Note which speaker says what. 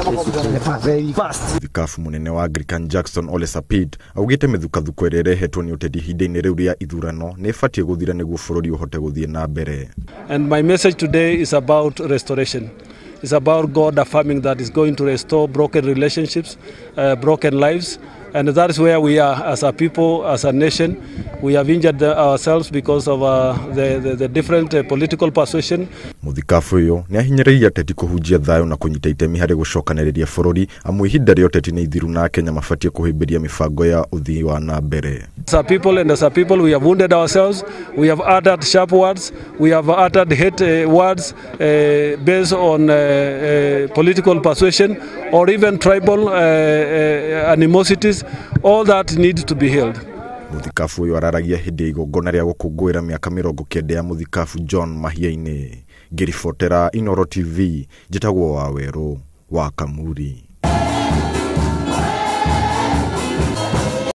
Speaker 1: Mũthikabu mũnene wa Anglican Jackson Ole Sapit augĩte mĩthukathuko ĩrĩa ĩrehetwo nĩ ũteti ihinda-inĩ rĩu rĩa ithurano nĩ ĩbatiĩ gũthira nĩguo bũrũri ũhote gũthiĩ na mbere.
Speaker 2: And my message today is about restoration. It's about God affirming that He's going to restore broken relationships, broken lives. And that is where we are as a people, as a nation. We have injured ourselves because of the different political persuasion.
Speaker 1: Mũthikabu ũyũ nĩ ahinyĩrĩirie ateti kũhunjia thayũ na kũnyita itemi harĩ gũcokanĩrĩria bũrũri amu ihinda rĩa ũteti nĩ ithiru na Akenya mabatiĩ kũhĩmbĩria mĩbango ya ũthii wa na mbere.
Speaker 2: As a people and as a people, we have wounded ourselves. We have uttered sharp words. We have uttered hate words based on political persuasion or even tribal animosities. All that needs to be healed.
Speaker 1: Mũthikabu ũyũ araragia hĩndĩ ya igongona rĩa gũkũngũĩra mĩaka 90 ya mũthikabu John Mahiainĩ. Ngĩribotera Inooro TV, njĩtagwo Wawerũ wa Kamuri.